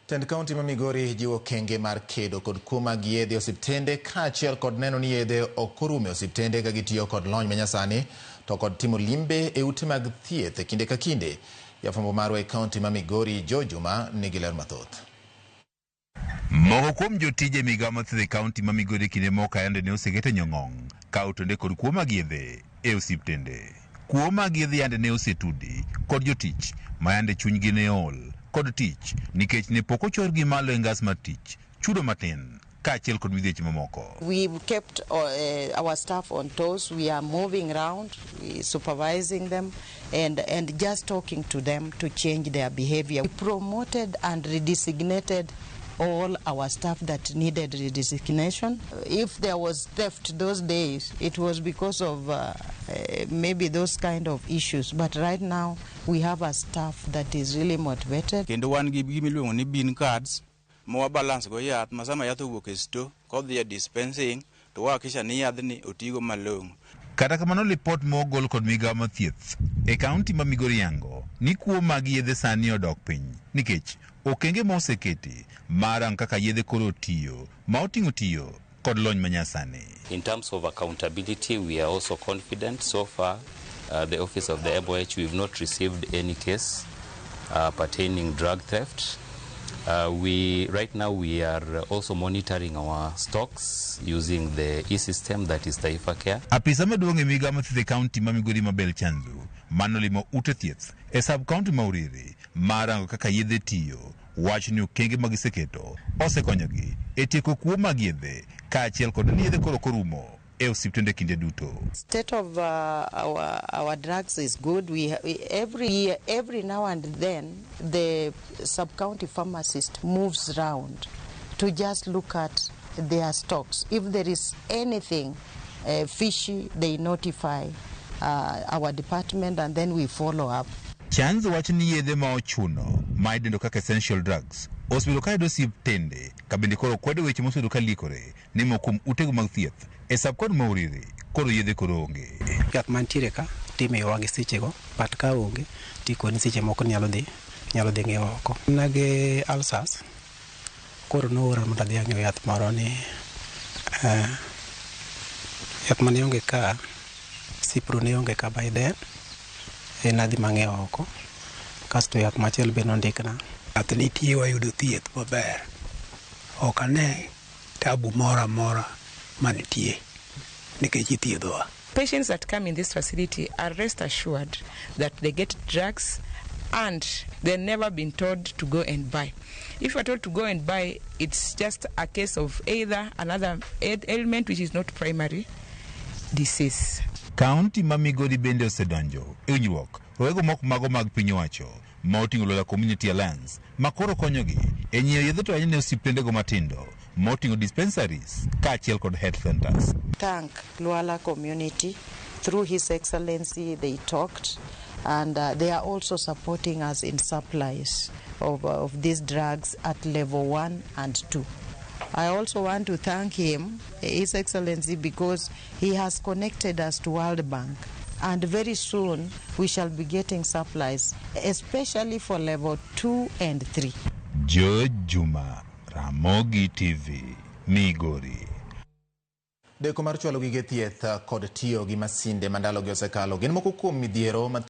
Tend kaunti ma Migori jiwo okenge mar kedo kod kuo mag yedhe e osiptende kaachiel kod neno ni yedhe ok orumo e osiptende ka gitiyo kod lony manyasani to kod timo limbe e ute mag thieth e kinde ka kinde. Jafwambo marwa e kaunti ma Migori Joe Juma nigi ler mathoth. Moko kuom jotije migao mar thieth e kaunti ma Migori kinde moko yande ne oseket e nyong'ong' ka otende kod kuo mag yedhe e osiptende. Kuo mag yedhe yande ne osetudi kod jotich ma yande chunygi ne ol kod tich nikech ne pok ochorgi malo e ngas mar tich, chudo matin kaachiel kod midhieche mamoko. We've kept our staff on toes. We are moving round, supervising them, and just talking to them to change their behavior. We promoted and redesignated all our staff that needed redesignation. If there was theft those days, it was because of maybe those kind of issues. But right now, we have a staff that is really motivated. Kendo wan gi gima iluongo ni bin cards ma wa balance go yath ma sama yath owuok e store kodhi e dispensing to wahakikisha ni yadhni otigo malong'o. Kata kamano, lipot mogol kod migao mar thieth e kaunti ma Migori yango ni kuo mag yedhe sani odok piny nikech okenge ma oseketi mar rango kaka yedhe koro tiyo ma oting'o tiyo kod lony manyasani. In terms of accountability, we are also confident. So far, the office of the MOH, we've not received any case pertaining drug theft. We right now we are also monitoring our stocks using the e-system that is Taifa Care. Apisa maduong' e migao mar thieth e kaunti ma Migori Mabel Chanzu manolimo ute thieth e sub kaunti ma Uriri mar rango kaka yedhe tiyo wacho ni okenge ma giseketo osekonyogi e tieko kuo mag yedhe kaachiel kod ni yedhe koro ok orumo e osiptende kinde duto. State of our drugs is good. We every year, every now and then, the sub-county pharmacist moves round to just look at their stocks. If there is anything fishy, they notify our department and then we follow up. Chanzo wacho ni yedhe ma ochuno ma idendo kaka essential drugs osebedo ka yudo osiptende ka bende koro kwedo weche mosebedo ka liekore ni moko kuom utego mag thieth e sub county ma Uriri koro yedhe koro onge. Yath mantiere ka timiyowa gi sechego, but ka onge tikoni seche moko nyalo dhi ng'iewo oko. Na gi ulcers, koro noora mondo adhi ang'iew yath moro ni yath mane onge ka, Cipro ne onge ka by then, en adhi mang'iewo oko. Kasto yath machielo be nondikna. Yath nitie, wayudo thieth maber. Ok ane tabu moro amora manitie nikech ithiedhowa. Patients that come in this facility are rest assured that they get drugs and they've never been told to go and buy. If you are told to go and buy, it's just a case of either another ailment which is not primary disease. Kaunti ma Migori bende osedonjo e winjruok rowego moko mago mag piny owacho ma oting'o Lwala Community Alliance ma koro konyogi e nyiewo yedhe to ahinya ne osiptendego matindo moting'o dispensaries kaachiel kod health centers. Thank Lwala community. Through His Excellency, they talked and they are also supporting us in supplies of these drugs at level 1 and 2. I also want to thank him, His Excellency, because he has connected us to World Bank. And very soon we shall be getting supplies, especially for level 2 and 3. George Juma, Ramogi TV, Migori. Deko mar chwalo gige thieth kod tiyo gi masinde ma ndalogi osekalo gin moko kuom midhiero ma